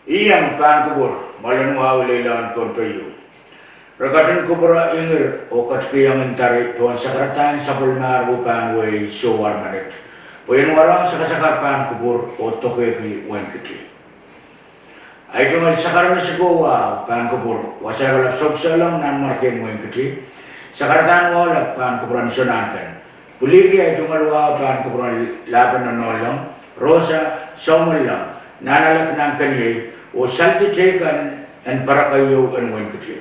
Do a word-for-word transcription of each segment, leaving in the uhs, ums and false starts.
Iang pahn kupwur mwoalen wahu leilahn Pohnpei ieu. Re ketin kupwure ingir oh ketikihong ndari pohn sakaradahn sapwellimahr wupahn wehi sowahr minit, pwe ien warohng sakasakar pahn kupwur oh dokehki Wein Kiti. Ei tungoal sakaramesiko wahu pahn kupwur wasa kalap soukisehlong nanmwarkien Wein Kiti. Sakaradahn wahu lap pahn kupwuren Sonankon. Pwiliki ei tungoal wahu pahn kupwuren Lahpen Nonoulong, Rosa, Soumwellong, Nahnalek nan Keniei, oh saldi teikan en Parakeieu en Wein Kiti.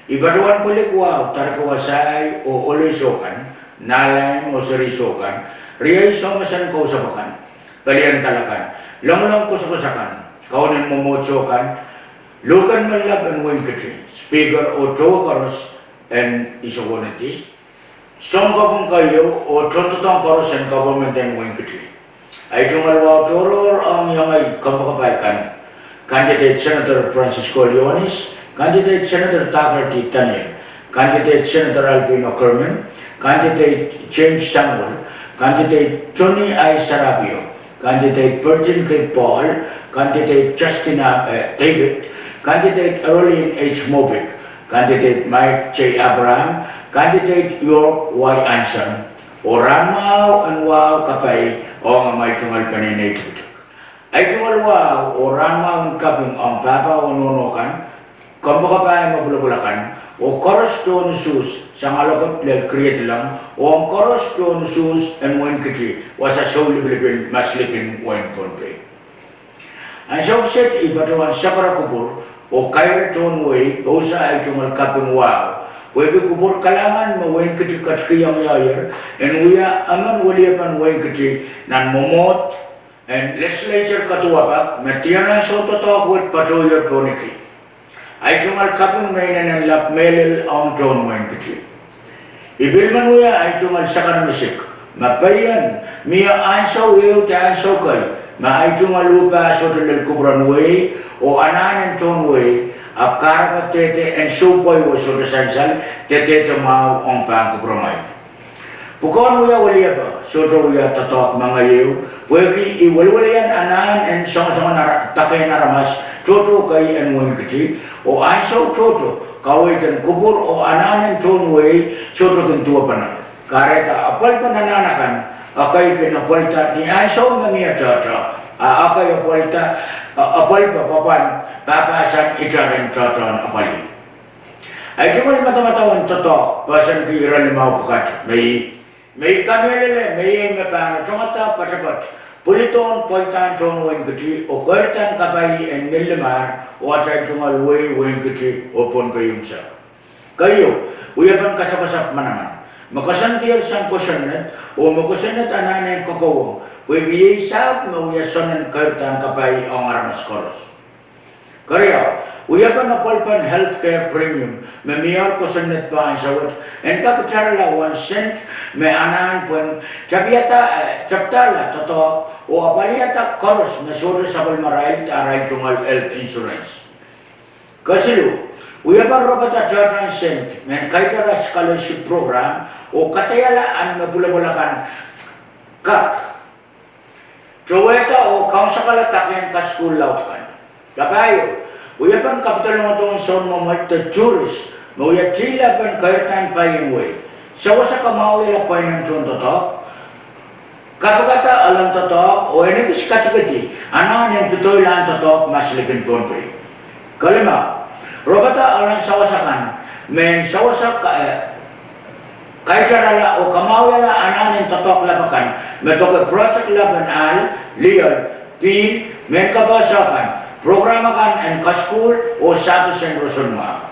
I patohwan pwilik wahu Darki Wasai oh Olei Sokan, Nahlain oh Seri Sokan, Riei Soumesen Kousapw akan, Pelien Dal akan, Longolong Kosokos akan, Kaunen Mwomwohdiso kan, Luhken Menlap en Wein Kiti, Speaker oh towe koaros en Isokoneti, Sounkopwung Keieu oh tohndoadoahk koaros en government en Wein Kiti. Ei tungoal wahu tohrohr ong iengei kompoakepahi kan: candidate Senator Francisco Lionis, candidate Senator Dakerti Daniel, candidate Senator Albino Kermit, candidate James Samuel, candidate Tony I. Sarapio, candidate Burton K. Paul, candidate Justina, eh, David, candidate Erolin H. Mobik, candidate Mike J. Abraham, candidate York Y. Anson, oh rahnmwahu en wahu kapai ong amwail tungoal peneinei tikitik. Ei tungoal wahu oh rahnmwahu en kaping ong pahpa oh nohno kan, kompoakepahi me pwulopwul akan, oh koaros tohn usuhs sang Alokot lel Kiriedlang, oh ong koaros tohn usuhs en Wein Kiti wasa soulipilipil maslikin wehin Pohnpei. Ansou kiset I patohwan sakara kupwur oh kaire tohn wehi pousa ei tungoal kaping wahu, pwehki kupwur kalahngan me Wein Kiti ketikihong ie en wia emen weliepen Wein Kiti nan mwomwohd en legislature kaduwapak me diar ansou doadoahk wet patohier pohniki. Ei tungoal kaping me inenen lap mehlel ong tohn Wein Kiti. I pil men wia ei tungoal sakaramesik me pein mie ansou ehu de ansou kei me ei tungoal uhpah sohte lel kupwuren wehi oh anahn en tohn wehi, ahpw kahrepe dehde en soupwoio sohte sansal de dehde mwahu ong pahn kupwuromwail. Pwukoahn wia weliepe sohte wia doadoahk mengei ehu, pwehki I welwelian anahn en soangosoangen ara-, dakein aramas tohto kei en Wein Kiti, oh ansou tohto kaweid en kupwur oh anahn en tohn wehi sohte kin duwepene. Kahrehda apwalipen anahn akan ekei kin apwalida ni ansou me mie tohto, a ekei apwalida, a, apwalipe pahpahn pahpahsan itar en tohtohn apwalih. Ei tungoal madamadau en doadoahk pahsanki ire limau pwukat me I, me I kamehlele me iei me pahn otongada poatopoat pwilidohn pweidahn tohn Wein Kiti oh keirdahn kapai en Nillimahr oh atail tungoal wehi Wein Kiti oh Pohnpei unsek. Keieu, wiepen kasapasap manaman me koasoandier sang kosonned oh me kosonned anahn en kokohwong, pwehki iei sahpw me wia soangen keirdahn kapai ong aramas koaros. Keriau, wiepen apwalipen health care premium me mier kosonned pahn sawet en kak itarala one cent me anahn pwehn tapiada, eh, tapidala doadoahk oh apwalihada koaros me sohte sapwellimarail de arail tungoal health insurance. Kesiluh, wiepen ropata tohtohn cent mehn kaitara scholarship program oh kadaiala ahn me pwulopwul akan kak towehda oh kaunsakala dakehn kasukuhl laud kan. Kapahieu, wiepen kapidolongodohn sounmwomwed de tourist me wia tilepen keirdahn pai en wehi. Sewese kamwahwihala pweinen tohn doadoahk, kapikada elen doadoahk oh en ekis katikedi anahn en pedoilahn doadoahk maslikin Pohnpei. Kelimau, ropata elen sawas akan mehn sawas ka-, eh, kaitarala oh kamwahwihala anahn en doadoahk lap akan me doke project lap en ahl, lioal, pihl, mehn kapehse kan, program akan en kasukuhl oh sahpis en roson mwahu.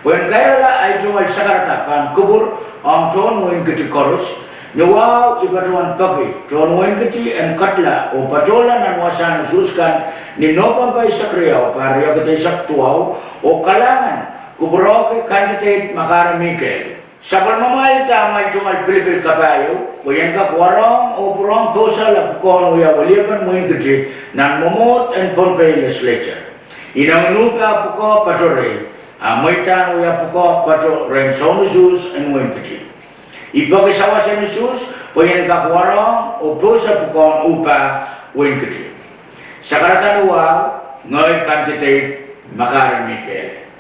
Pwehn kairala ei tungoal sakarada pahn kupwur ong tohn Wein Kiti koaros, ni wahu I patohwan peki tohn Wein Kiti en ketla oh patohla nan wasahn usuhs kan ni Nopempe eisek riau, pahr riekid eisek duwau, oh kalahngan kupwurohki candidate me kahre mi kehl. Sapwellimamwail de amwail tungoal pilipil kapahieu pwe I en kak warohng oh pwurehng pousehla pwukoahn wia weliepen Wein Kiti nan mwomwohd en Pohnpei Legislature. I ineng uhpah pwukoa patoh rehi, a mweidahn wia pwukoa patoh rehn soun usuhs en Wein Kiti. I peki sawas en usuhs pwe I en kak warohng oh pousehla pwukoahn uhpah Wein Kiti. Sakarada ni wahu, Ngehi candidate Makarani Kehl.